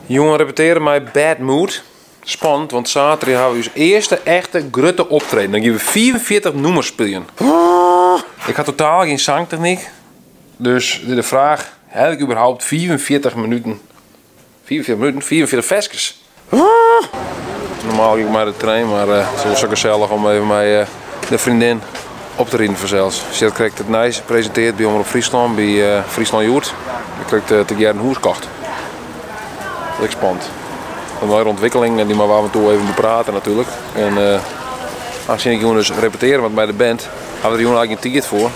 Jûn repetearje mei Bad Mood. Spannend, want saterdei hawwe we ús earste echte grutte optreden. Dan gean we 45 nûmers spyljen. Ik ha totaal gjin sangtechnyk, dus de fraach, ha ik überhaupt 45 minuten, 45 minuten, 45 ferskes? Normaal gean ik mei de trein, mar it is wol sa gesellich om even mei de freondin op te riden fansels. Se hat krekt it nijs presintearre by Omrop Fryslân, by Fryslân Hjoed. Ik krekt tegearre in hûs kocht. Dat is ek spannend. In nije ûntwikkeling en dy moatte we af en toe even beprate natuerlik. En aangezien ik jûn dus repetearje moat mei de band, ha we der jûn eigentlik gjin tiid foar.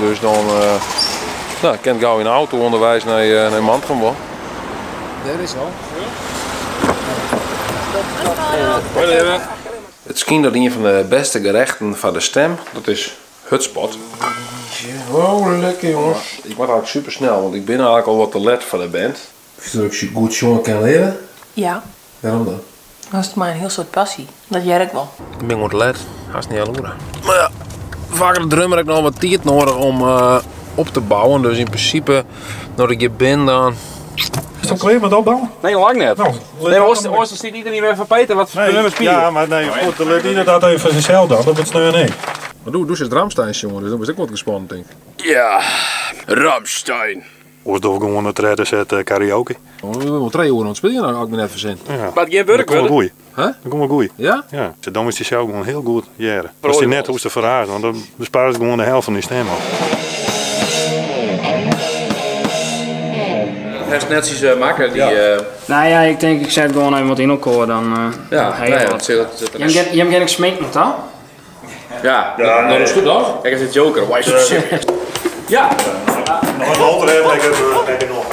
Dus dan nou, kin it gau yn de auto ûnderweis nei Mantgum wol. Dêr is al. Hoi Lieve. It skynt dat ien fan de bêste gerechten foar de stem, dat is hutspot. Oh, lekker jongens. Ik moat eigentlik super snel, want ik bin eigentlik al wat te let foar de band. Fynst dat ik goed sjonge kin Lieve? Ja. Wêrom dan? Dat is mei in hiel soad passy. Dat hear ik wol. Ik bin gewoan te let. Hast in healoere. Mar ja, faak hat de drummer ek noch wat tiid noadich om op te bouwen. Dus yn prinsipe, no't ik hjir bin, dan... Is it al klear mei it opbouwen? Nee, lang net. No, nee, oars, oars dan stiet iedereen wer foar Peter wat foar nummers spylje. Ja, mar nee, goed, dan lit ieder dat even foar zichzelf dan. Dat wurdt sneon ek. Mar doe, doe is Rammstein sjongen, dus dan bist ek wat gespannen, tink. Ja, Rammstein. Oars doch ik gewoan de tredde set karaoke. We binne wol trije oeren oan it spyljen, as ik my net fersin. Ja. Mar it gjin wurk Dat komt wel wurde. goeie. Huh? Dat komt wel goeie. Ja? Ja. Dan moatst dysels gewoan hiel goed hearre. Datst dy net hoechst te ferrazen, want dan besparest gewoan de helte fan dyn stim ôf. Hast netsjes makke, dy. No ja, ik tink ik set gewoan even wat yn elkoar, dan Ja, ha je nee, wat. dat sit Jim gean jim gean ek sminken, toch? Ja, Ja, dat is goed toch? Kijk eens de Joker, why so serious? Ja! Noch in Walter heb ik ik nog.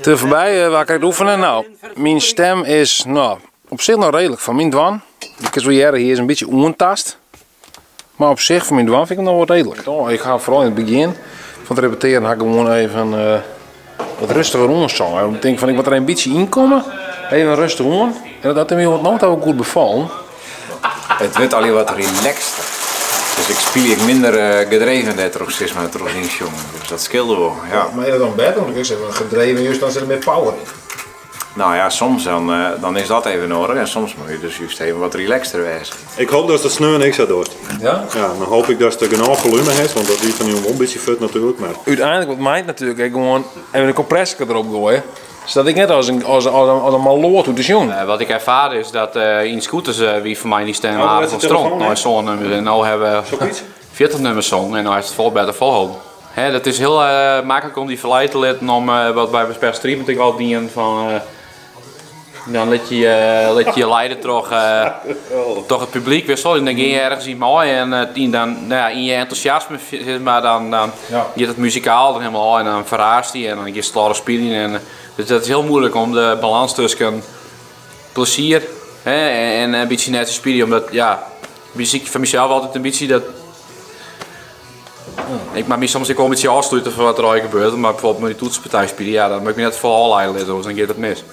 Te foarby, wa krekt oefene? No, myn stem is no, op sich noch reedlik foar myn dwaan. Ik kin wol hearre, hy is in bytsje oantaast. Mar op sich foar myn dwaan fyn ik him noch wol reedlik. Ik ha foaral yn it begjin fan it repetearen ha ik gewoan even wat rêstiger oan songen. Ik tink fan ik moat der even in bytsje ynkomme, even rêstich oan. En dat hat my oant no ta wol goed befallen. It wurdt allegear wat relaxter. Dus ik spylje ek minder gedreven dêrtroch, sis mar, troch it ynsjongen. Dus dat skeelde wol, ja. Mar is dat dan better? Want ik sis mar gedreven juist dan sit der mear power yn. Nou ja, soms dan, dan is dat even noadich en soms moat je dus juist even wat relaxter wêze. Ik hoop datst dat sneon ek sa dochst. Ja? Ja, dan hoop ik datst genôch folume hast, want dat wie fan jûn wol in bytsje fut natuerlik, mar. Uteinlik wat meint natuerlik ek gewoan even in kompressorke derop goaie, sadat ik net as in, as, as, as in maloat hoech te sjongen. Wat ik erfaar is dat yn Scooters wie foar my dy stem aardich wol strong nei sân nummers en no hawwe we 40 nummers songen en no hast it folle better folholden. Hè, dat is hiel maklik om dy ferleide te litten om wat wy by Sperch Stripe natuerlik al dienen fan dan lit je lit je je leide troch troch it publyk witst wol en dan gean je ergens yn mei en yn dan no ja yn je entûsjasme sis mar dan dan giet it muzikaal der helemaal ôf en dan ferraast dy en dan giest slorre spyljen en dus dat is hiel moeilik om de balans tusken plezier hè en in bytsje netsjes spylje omdat ja muzyk foar mysels altyd in bytsje dat Ik moat my soms ek wol in bytsje ôfslute fan wat der allegear gebeurt, mar bijvoorbeeld mei dy toetsenpartij spylje, ja, dan moat ik my net folle ôfleide litte, oars dan giet it mis.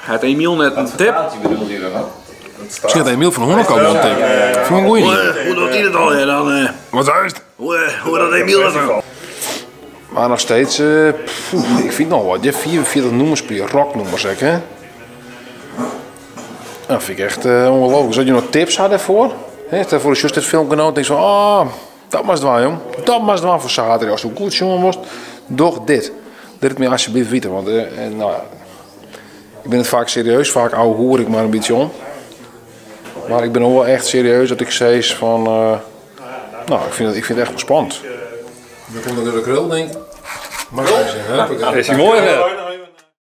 Hat Emiel net in tip? Miskien hat Emiel fan Honekom wol in tip. Fyn ik in goeie. Hoe docht hy dat allegear dan? Wat is Hoe docht Emiel dat dan? Mar noch steeds, ik fyn it noch wat. 44 nûmers spylje, rocknûmers ek, hè? Dat fyn ik echt ongelooflijk. As jo noch tips ha dêrfoar, hè, stel foar do sjochst dit filmke no en tinkst fan, oh, dat moatst dwaan jong, dat moatst dwaan foar saterdei. Asto goed sjonge wolst, doch dit. Lit it my alsjeblieft witte, want no ja, ik bin it faak serieus, faak ouwehoer ik mar in bytsje om. Mar ik bin no wol echt serieus dat ik sis fan, no, ik fyn it echt wol spannend. Dan komt der de krul, denk ik. Is hy moai of net?